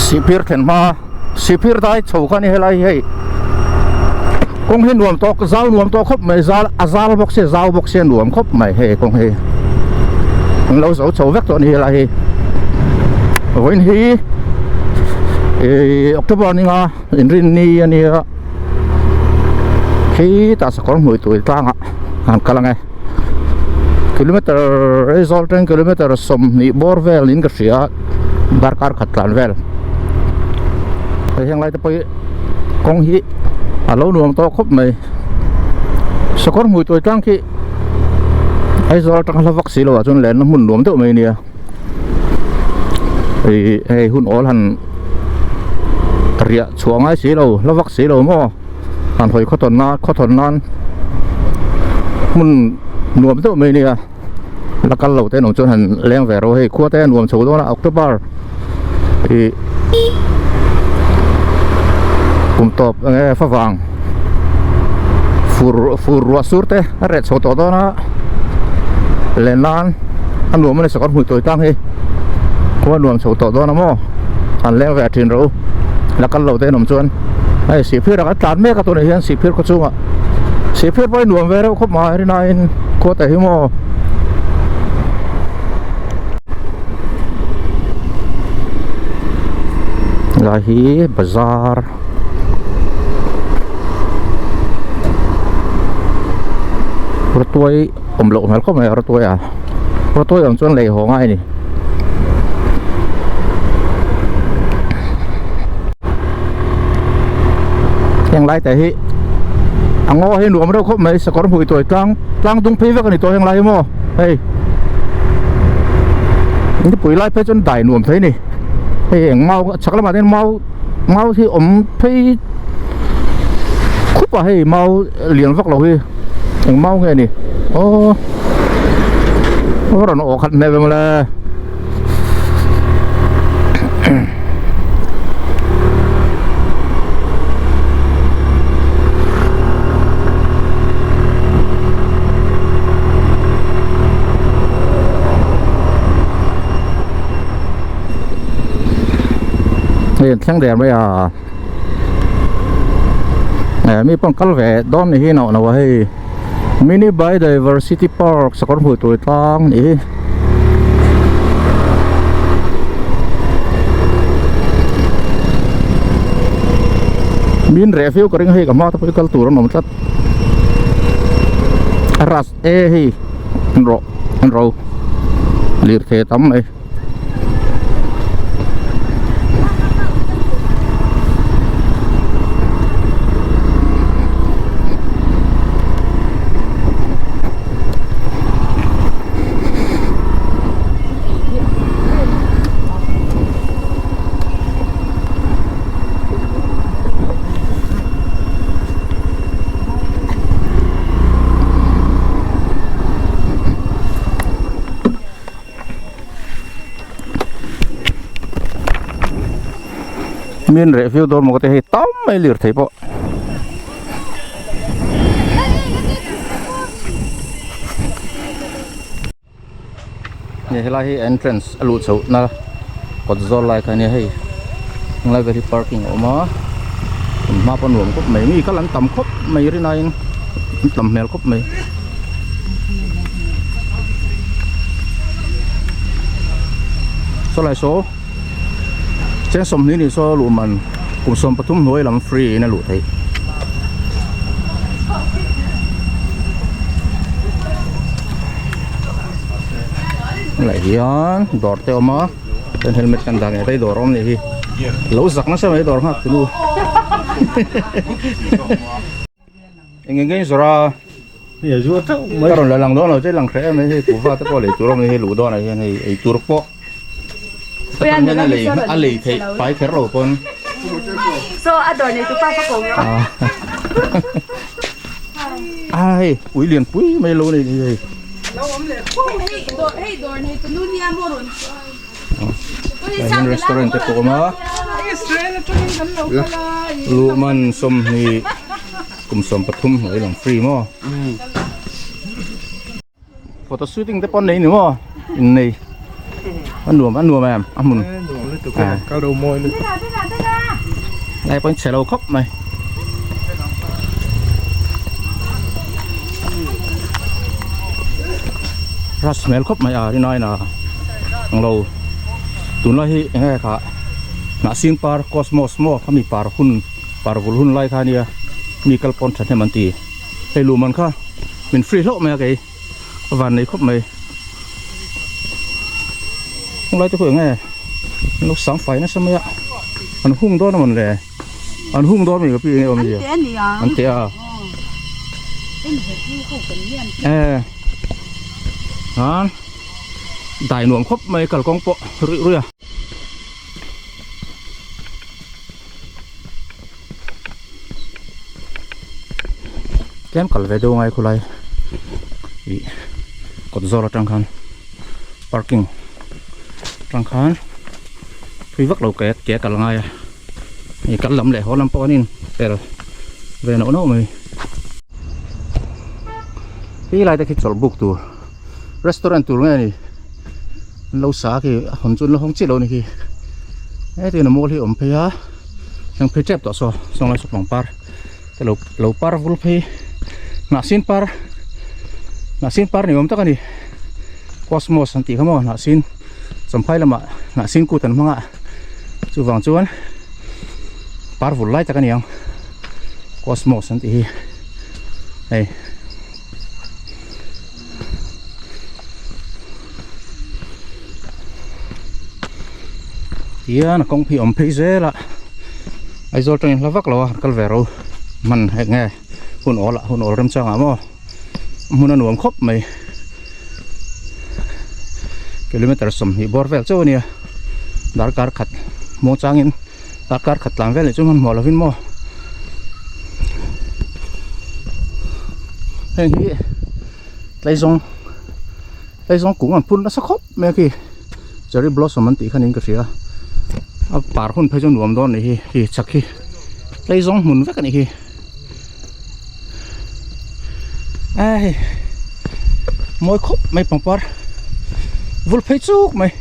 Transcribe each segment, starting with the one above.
Sihphir thlen hma Sihphir dai chho kha a ni helai hi hei kawng hi nuam tawk zau nuam tawk khawp mai zal a zal bawk sia zau bawk sia nuam khawp mai hei kawng hi an lo zo chho vek tawh a ni helai hi vawiin hi ihh October ni nga inrinni a nia khitah sakawr hmui tui tlangah an kal ang e kilometer Aizawl atangin kilometer 20 bawr vel niin ka hria darkar khat tlan vel hei heng lai te pawh hi kawng hi a lo nuam tawh khawp mai sakawr hmui tuai tlang khi Aizawl atanga hla vak si lo ah chuan lenna hmun nuam deuh mai a nia ih hei hun awl han riah chhuah ngai si lo hla vak si lo maw han hawi khawthawn nan khawthawn nan hmun nuam deuh mai a nia la kal lo te an awm chuan han leng ve rawh hei khua te a nuam chho dawn a October ih kum tawp eng nge favang fur fur ruah sur te a reh chho tawh dawn a len nan a nuam a ni sakawr hmui tawi tlang hi khua a nuam chho tawh dawn a maw han leng ve thin rawh u la kal lo te an awm chuan hei sihphir ah kan tlan mek a tunah hian sihphir khaw chungah sihphir pawh hi nuam ve reuh khawp mai rinaiin khua te hi maw. Lai hi bazar rawtuai awm loh hmel khawp mai a rawtuai a rawtuai awm chuan lei haw ngai a ni. Heng lai te hi a ngaw hi nuam reuh khawp mai sakawr hmui tuai tlang tlang dung phei vek a ni tawh heng lai hi maw hei nipui lai phei chuan dai nuam thei a ni hei eng mau chhak lamah te hian mau mau hi awm phei khup a hei mau lian vak lo hi eng mau nge ni aw a rawn awh khat hmel ve mawle. Hei an thleng der mai a eh mi pawh an kal ve dawn ni hi nauh nauh a hei mini biodiversity park sakawr hmuh tur tlang ni hi. Min reh viau ka ring hei ka hma te pawh hi kal tur an awm tlat a ras e hei an rawh an ro lirthei a tam mai. Min reh viau dawn maw ka ti hei tam mai lirthei pawh. Hei helai hi entrance a luh chhoh na kawt zawl lai kha ania hei helai vel hi parking a awm a hma pawh nuam khawp mai mi kal an tam khawp mai rinaiin an tam hmel khawp mai. Saw lai saw cheng 20 ni saw luh man kum 13 hnuai lam free in a luh theih. Helai hian dawr te a awm a chuan helmet kan dah ngei phei dawr a awm nih hi lo zak nasa mai dawr nghak tunu eng eng nge zawrh a ka rawn la lang dawn lo che lang hreh em mai hei kuhva te pawh lei tur a awm hei luh dawn ah hian hei ei tur pawh hian a lei a lei theih pai kher lo pawn so a dawr nei tu pa ka ko a hei ui lian pui mai lo nei hei hei dawr nei tu nu nia maw rawn hian restaurant te pawh a awm a luhman 20 kum 13 hnuai lang free maw photo shooting te pawh an nei ni maw innei a nuam a nuam em a hmun. lutuk e kal ro mawi lutuk. Lai pawhin chhe lo khawp mai. Rush hmel khawp mai a rinai na ang lo tunlai hi eng nge kha hnahsing par cosmos maw khami par hun par vul hun lai kha ania mi kal pawn thahnem an ti hei luhman kha min free hlauh mai a kei. A van nei khawp mai hung lai te khu eng nge an lo sang fai nasa mai a an hung dawn a mawn le an hung dawn mai ka pi eng nge awm zia an te a e han dai nuam khawp mai kalkawng pawh ruih ruih a. Tlem kal ve deuh ngai khulai ih kawt zawl atang khan parking atang khan thui vak lo ke ke kal ngai a ih kal lam leh haw lam pawh an in pel ve nauh nauh mai khi lai te khi chawlh buk tur restaurant tur nge ni an lo sa khi a hawn chu an la hawng chiah lo a ni khi hetiang a mawl hi a awm phei a thleng phei tep tawh saw saw lai saw pangpar te lo lo par vul phei hnahsin par hnahsin par ni awm tak a ni cosmos an tih kha maw hnahsin champhai lamah hnahsin kut an hmang a chuvang chuan par vul lai tak a ni ang cosmos an tih hi hei. Tihian a kawng phei awm phei zel a Aizawl atangin hla vak lo a han kal ve ro hman hek nge hun awl ah hun awl remchang ah maw hmun a nuam khawp mai kilometer 20 bawr vel chauh a nia darkar khat maw changin darkar khat tlan vel leh chu hmanhmawh lovin maw heng hi tleizawng tleizawng kung an phun nasa khawp mai a khi cherry blossom an tih kha niin ka hria a par hun phei chu nuam dawn a nih hi khi chak hi tleizawng hmun vek a nih hi ai mawi khawp mai pangpar vul phei chuk mai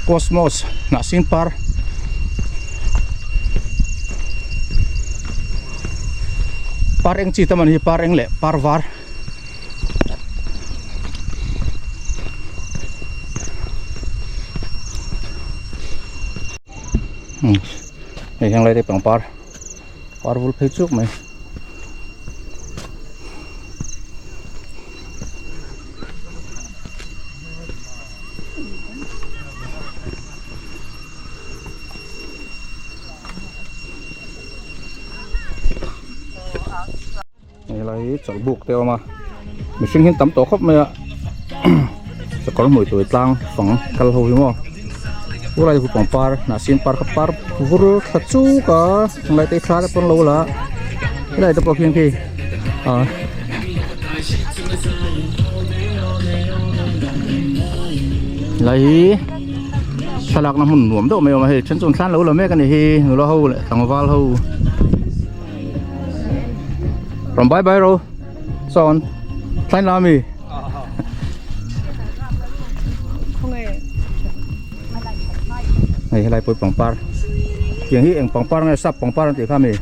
cosmos hnah sing par par eng chi tam an hi par eng leh par var Hei heng lai te pangpar par vul phei chuk mai. Helai hi chawlhbuk te a awm a mihring hian tam tawh khawp mai a sakawr hmui tui tlang fang kal ho hi maw chulai chu pangpar hnahsin par kha par vur thla chuk a helai te thla te pawn lo la helai te pawh khian khi ah helai hi thlalakna hmun nuam deuh mai a awm a hei then chu an thlan lo la mek a ni hi nula ho leh tlangval ho. Ram bye bye ro sawn thlain la mi hei helai pawh pangpar tiang hi eng pangpar nge sap pangpar an tih kha mi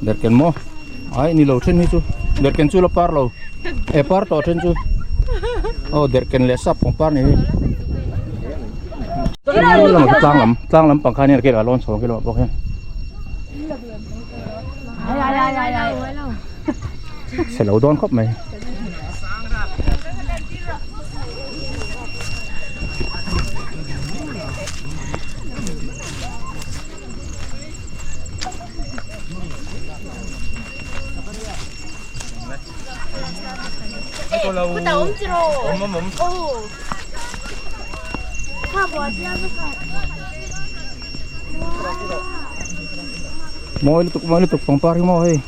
derken maw ai ni lo then hi chu derken chu la par lo e par tawh then chu aw derken leh sap pangpar ni hi tlang lam tlang lam pang khan hian a lawn chho ang bawk hian. Chhe lo dawn khawp mai. Mawi lutuk mawi lutuk pangpar hi maw hei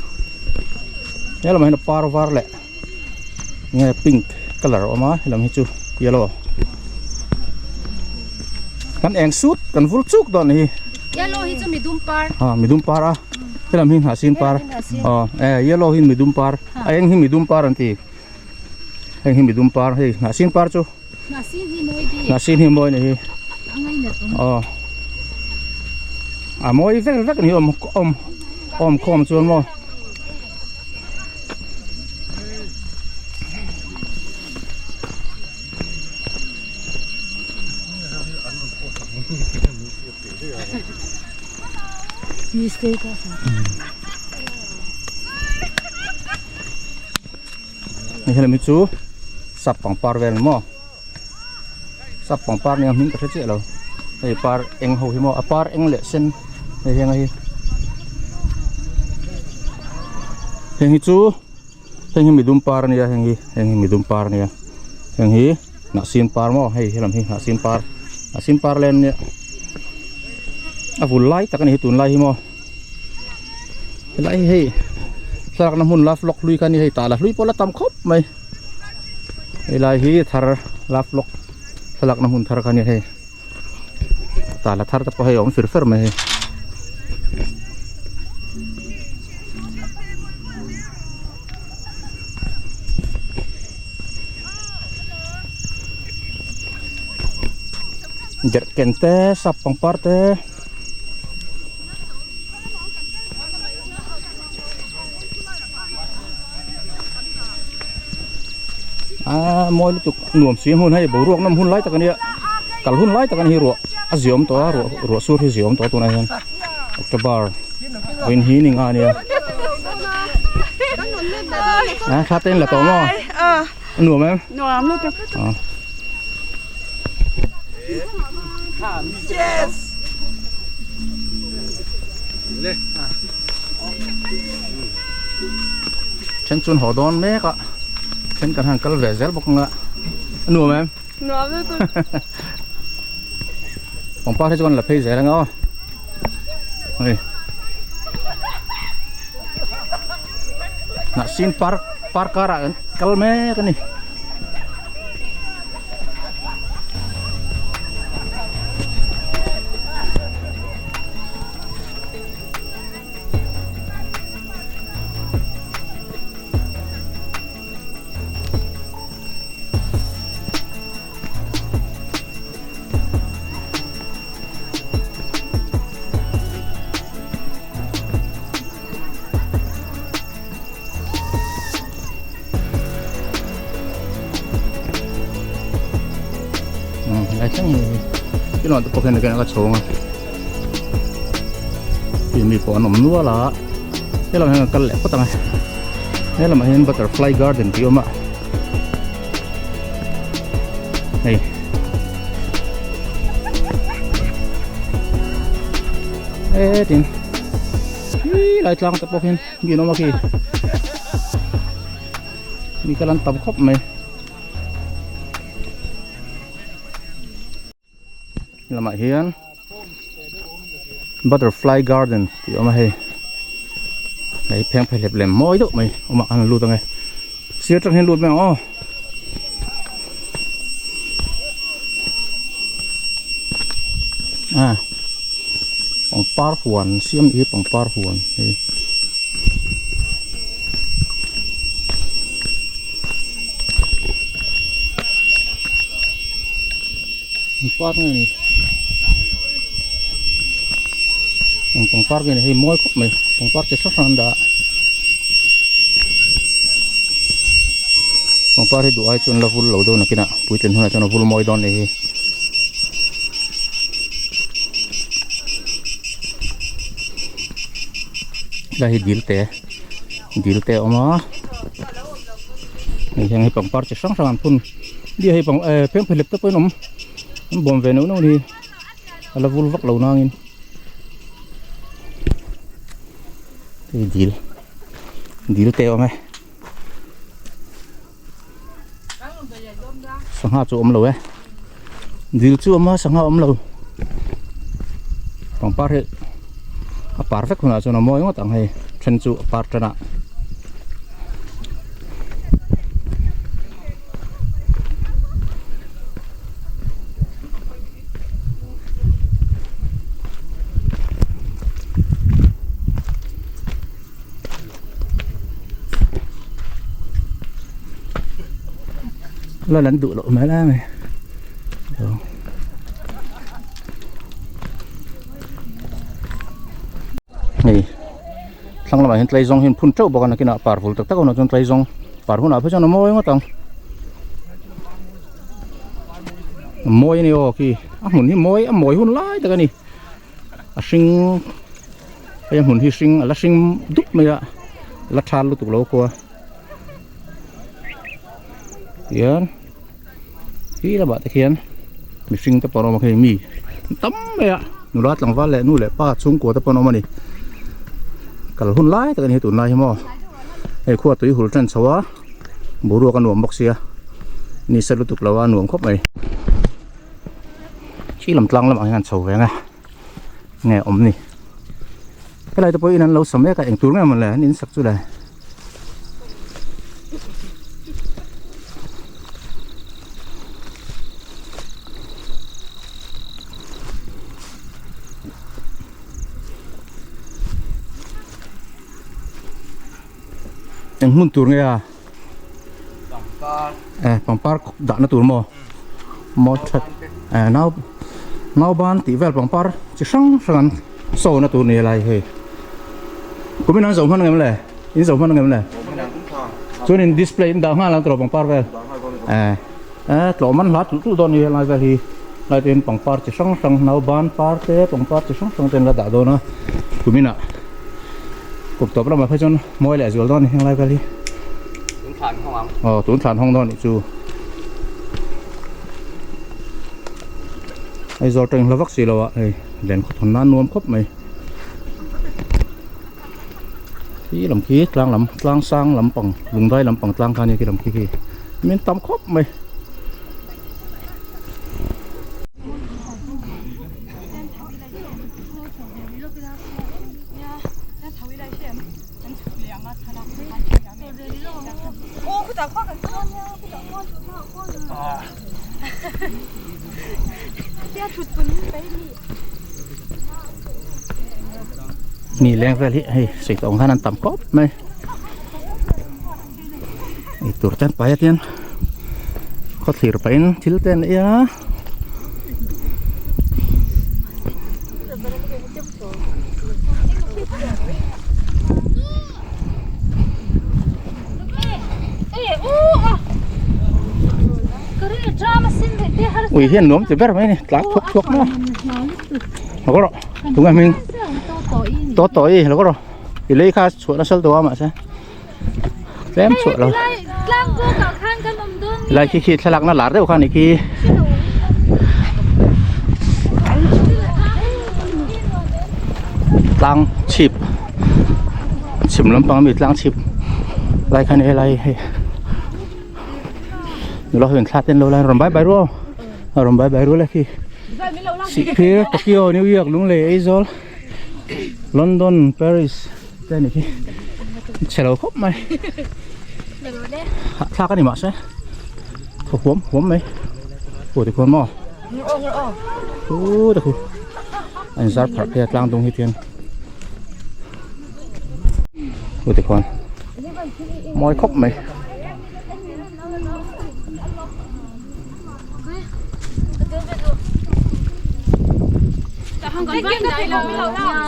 he lamah hian par var leh nge pink colour a awm a helam hi chu yellow kan eng sut kan vul chuk dawn a ni hi yellow hi chu midum par ah midum par a helam hi hnahsin par aw eh yellow hi midum par a eng hi midum par an ti. Heng hi midum par hei hnahsin par chu Hnahsin hi mawi bik. Hnahsin hi mawi ni hi. A ngainat awm. Aw. A mawi vek vek ni awm awm awm khawm chuan maw. Hei helami chu sap pangpar vel ni maw sap pangpar nia hming ka hre chiah lo hei par eng ho hi maw a par eng leh sen hei heng a hi heng hi chu heng hi midum par ania heng hi heng hi midum par ania heng hi hnahsin par maw hei helam hi hnahsin par hnahsin par len ania a vul lai tak ani hi tunlai hi maw. Helai hi hei thlalakna hmun love lock hlui kha a ni hei tah la hlui pawh la tam khawp mai helai hi thar love lock thlalakna hmun thar kha a ni hei tah la thar te pawh hei a awm fir fer mai hei. Derhken te sap pangpar te. A mawi lutuk nuam si hmun hei boruak nawm hun lai tak ania kal hun lai tak ani hi ruah a ziawm tawh a ruah ruah sur hi ziawm tawh a tunah hian October vawiin hi ni nga ania a thla te in la tawh maw a nuam em nuam lutuk Then chuan haw dawn mek a then kan han kal ve zel bawk anga a nuam em nuam lutuk pangpar hi chuan la phei zel anga aw hei hnahsin park park karah kan kal mek a ni. Lai thleng hi ti lawng te pawh khian nakin a chhawng a ti mi pawh an awm nual a helam hian kan kal leh phawt ang e helamah hian butterfly garden tih a awm a hei. Hetin khi lai tlang te pawh khian mi an awm a khi mi kal an tam khawp mai lamah hian butterfly garden tih a awm a hei hei pheng phehlep lem mawi deuh mai awm a an lut ang e sir atang hian lut mai ang aw. A pangpar huan siam hi pangpar huan hei pangpar nge ni eng pangpar nge ni hei mawi khawp mai pangpar chi hrang hrang an dah a. Pangpar hi duh ai chuan la vul lo deuh nakinah puitlin hunah chuan a vul mawi dawn a nih hi. Helai hi dil te dil te a awm a hei hian hei pangpar chi hrang hrang an phun bia hei pang eh phengphehlep te pawhin awm an bawm ve neuh neuh a ni hi a la vul vak lo nangin hei dil dil te a awm e. Sangha chu awm lo e dil chu awm a sangha awm lo pangpar hi a par vek hunah chuan a mawi ngawt ang hei then chu a par tan a. Lal an duh loh hmel em mai. Hei thlang lamah hian tlaizawng hi an phun teuh bawk a nakinah par vul tak tak a awm ah chuan tlaizawng par hunah phei chuan a mawi ngawt ang a mawi a ni aw khi a hmun hi mawi a mawi hun lai tak a ni a hring hei a hmun hi hring a la hring dup mai a la tha lutuk lo khua tihian khi lamah te khian mihring te pawh an awm a hei mi an tam mai a nula tlangval leh nu leh pa chhungkua te pawh an awm a ni kal hun lai tak a ni hei tunlai hi maw hei khua tui hul tan chho a boruak a nuam bawk sia ni sa lutuk lo a nuam khawp mai khi lam tlang lamah hian an chho ve ang a nge awm ni helai te pawh in an lo sa mek a eng tur nge maw le an in sak chu le. Eng hmun tur nge a eh pangpar dahna tur maw maw that eh nau nauban tih vel pangpar chi hrang hrang an saw na tur ni lai hei kumin an zo hman ang em le in zo hman ang em le chuan in display in dah nghal ang tawh pangpar vel eh eh tlawh man hla tulh tulh dawn ni helai vel hi lai te hian pangpar chi hrang hrang nauban par te pangpar chi hrang hrang te an la dah dawn a kumin ah Kum tawp lamah phei chuan mawi leh zual dawn a ni heng lai vel hi. Tun thlan hawng ang. Aw tun thlan hawng dawn a nih chu. Aizawl tawng hla vak si lo a hei len khaw thawn nan nuam khawp mai. Khi lam khi tlang lam tlang sang lampang lungdai lampang tlang kha a nia khi lam khi khi min tam khawp mai. Mi leng vel hi hei sei tawng khan an tam khawp mai eitur te an pai a tian khawthlir pahin thil te an ei a. Ui hian nuam ti ber mai a ni tlan thuak thuak mai a lo kawr rawh tunge hming to to i lo kawr rawh i lei kha chhuah nasa tawh a mahse tlem chhuah lo lai khi khi thlalak na lar deuh kha ni khi tlang chhip chhim lampang ami tlang chhip lai kha ni helai hei nula ho in thla te an lo la rawn bai bai ruau a rawn bai bai rual a khi Sihphir Tokyo New York Lunglei Aizawl London Paris te a ni khi chhe lo khawp mai hahthlak a ni mahse thaw huam huam mai aw tikhuan maw chu te khu a inzar pharh phei a tlang dung hi chuan aw tikhuan mawi khawp mai.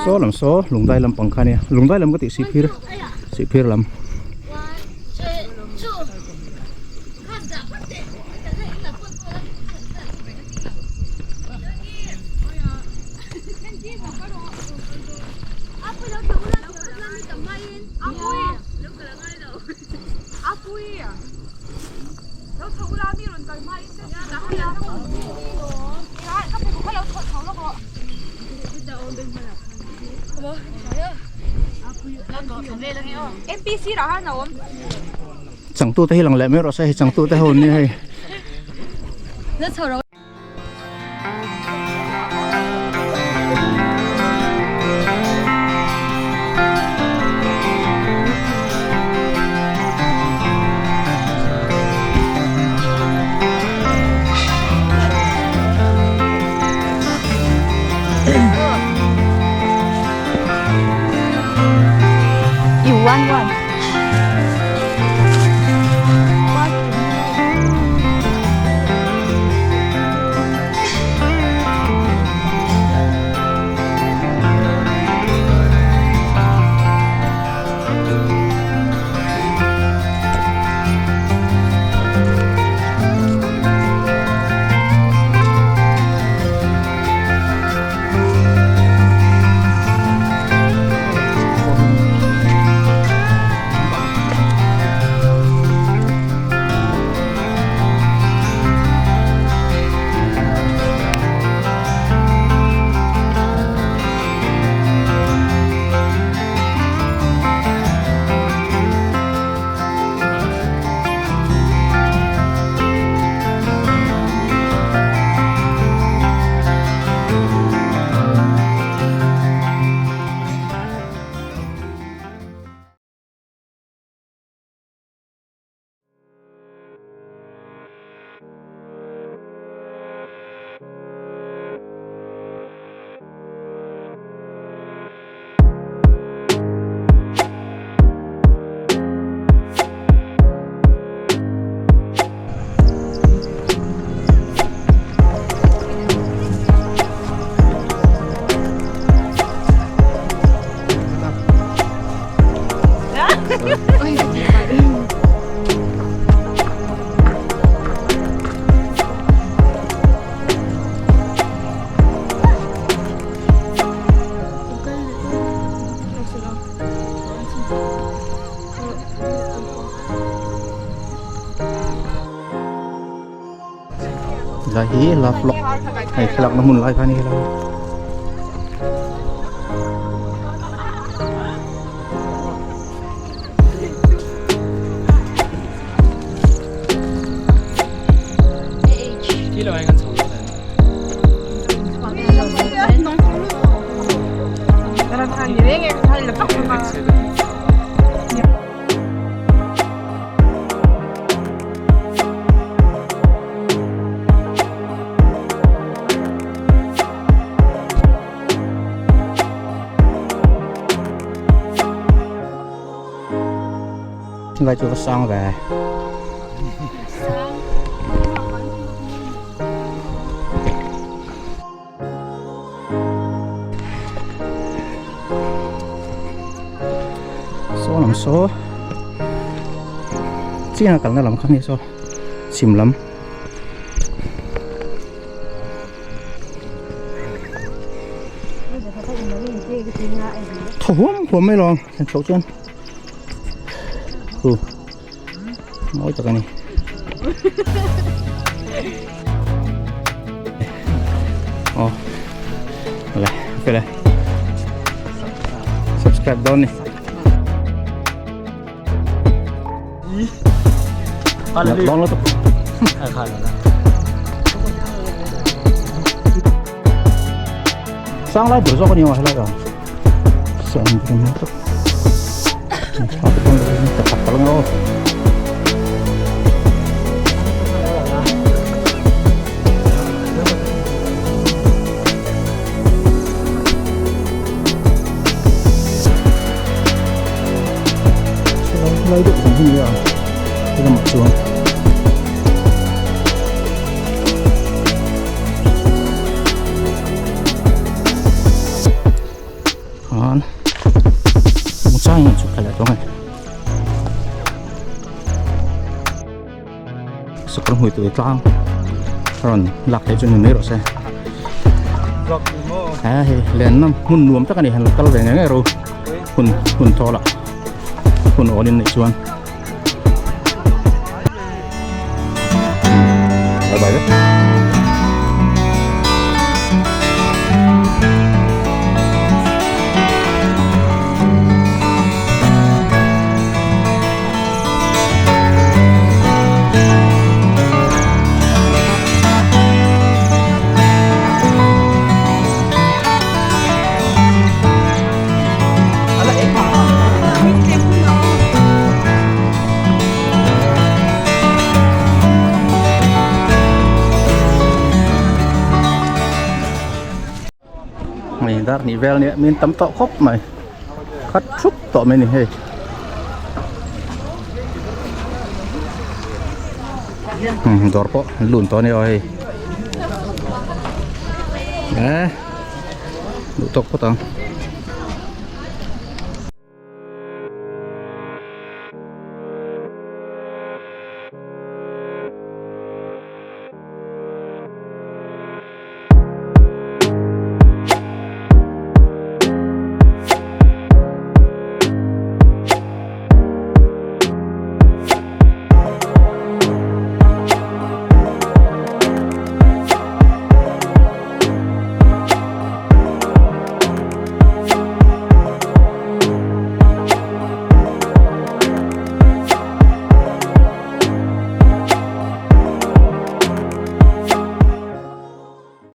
Saw lam saw lungdai lampang kha ania lungdai lam ka tih sihphir sihphir lam. Changtute hi lang leh mai rawh se hei changtute ho an nia hei. Lai hi love lock hei thlalak na hmun lai kha a ni helai. Lai chu va sang ve. Saw lam saw chiang a kalna lam kha ni saw chhim lam. Thaw huam huam mai lo ang thlen chhoh chuan hu mawi tak a ni. Aw le ok le subscribe dawn ni. Dawn lo tak. Sang lai ber zawk a ni ang helai ah. Sang ber mai tak. Tha te pawn ka tak tak ang aw. Lai deuh zawng hi nia he lamah chuan khan muchang in chhuk thla leh tawng a ni sakawr hmui tui tlang a rawn lak theih chu ni mai rawh se a hei lenna hmun nuam tak a ni han kal ve ngei ngei ro hun hun thawl ah hun awl in neih chuan bye bye vek. Hei dar hnih vel nia min tam tawh khawp mai khat thup tawh mai a ni hei. Dawr pawh an lun tawh a ni aw hei eh duh tawk phawt ang.